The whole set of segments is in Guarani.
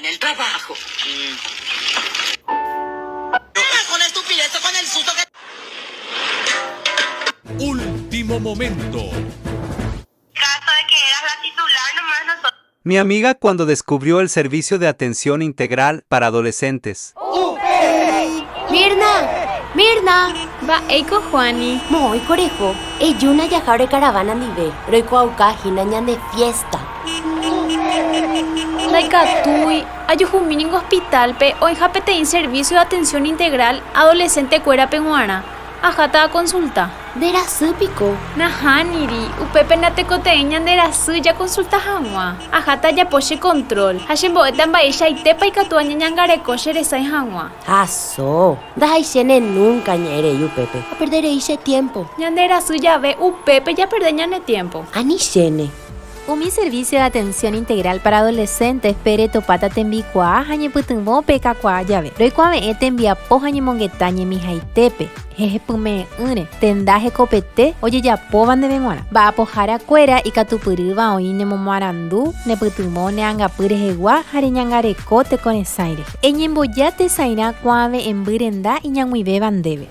en el trabajo. Último momento. Mi amiga cuando descubrió el servicio de atención integral para adolescentes. Mirna! Mirna! Mba'éiko Juani? Moõiko reho? Ejúna jaha ore caravana ndive, roikuaauka hína ñande fiesta. Ndaikatúi, ajuhumi ningo hospital-pe oĩha peteĩ servicio de atención integral adolescente-kuérape g̃uarã. Aháta akonsulta. Nde rasy piko? Nahániri, upépe natekotevẽi ñande rasy jakonsulta hag̃ua. Aháta ajapo che control, ha chembo'éta mba'eichaitépa ikatu añeñangareko che resãi hag̃ua. Aso, ndahaichéne núnka añe'ẽ rei upépe, aperde rei che tiémpo. Ñande rasy jave upépe japerde ñane tiémpo. Ani chéne. Umi Servicio de Atención Integral para Adolescentes pe retopáta tembikuaa ha ñepytyvõ pe kakuaa jave. Roikuave'ẽ tembiapo ha ñemongeta ñemihaitépe, hehepyme'ẽ'ỹre, tenda hekopete ojejapóva ndéve g̃uarã. Mba'apohára kuéra ikatupyrýva oĩ nemomoarandu, nepytyvõ ne angapy rehegua ha reñangareko tekoresãi rehe. Eñemboja tesãirã kuave'ẽmby renda iñag̃uivéva ndéve.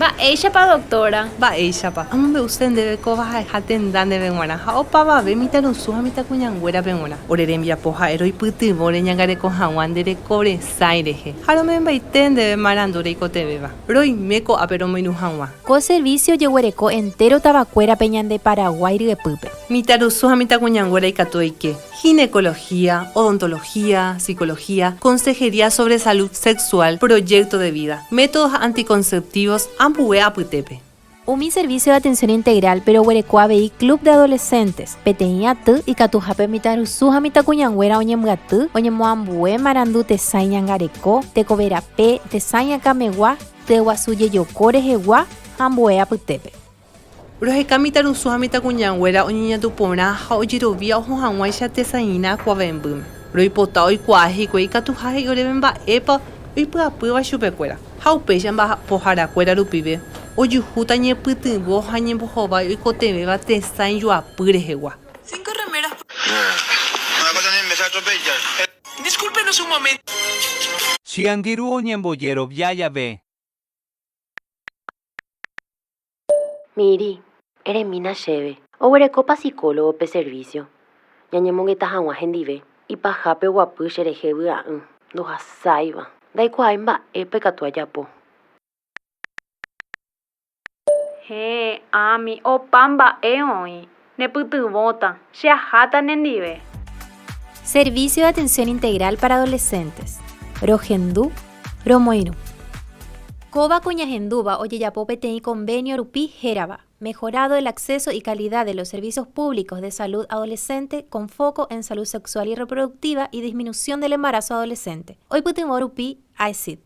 Mba'éichapa doctora? Mba'éichapa? Amombe'use ndéve kóva ha'eha tenda ndéve g̃uarã ha opavave mitãrusu ha mitãkuñanguérape g̃uarã. Ore rembiapo ha'e roipytyvõ reñangareko hag̃ua nde reko resãi rehe ha rome'ẽmbaite ndéve marandu reikotevẽva. Roime ko'ápe romoirũ hag̃ua. Ko servicio ojeguereko entero tavakuérape ñande Paraguái ryepýpe. Mitãrusu ha mitãkuñanguéra ikatu oike, ginecología, odontología, psicología, consejería sobre salud sexual, proyecto de vida, métodos anticonceptivos, ambue apytépe. Umi servicio de atención integral pe roguereko avei Club de Adolescentes, peteĩ aty ikatuhápe mitãrusu ha mitãkuñanguéra oñembyaty, oñemoambue marandu tesãi ñangareko, tekove rape, tesãi akãmegua, tyeguasu jejoko rehegua ha ambue apytépe. Roheka mitãrusu ha mitãkuñanguéra oñeñandu porã ha ojerovia oho hag̃uáicha tesãirã kuave'ẽmbýme. Roipota oikuaa hikuái ikatuha he'i oréve mba'épa oipy'apýva chupekuéra, ha upéicha mba'apoharakuéra rupive ojuhúta ñepytyvõ ha ñembohovái oikotevẽva tesãi joapy rehegua. Che angirũ oñembojerovia jave. Miri, eremína chéve, oguerekópa psicólogo pe servicio, ñañemongeta hag̃ua hendive, ipahápe oguapy cherehe vy'a'ỹ, ndohasáiva, ndaikuaái mba'épa ikatu ajapo. Héẽ, Ami, opa mba'e oĩ, nepytyvõta, che aháta nendive. Servicio de Atención Integral para Adolescentes. Rohendu, romoirũ. Kóva ko ñahendúva ojejapo peteĩ convenio rupi hérava, Mejorado el acceso y calidad de los servicios públicos de salud adolescente con foco en salud sexual y reproductiva y disminución del embarazo adolescente, oipytyvõ rupi AECID.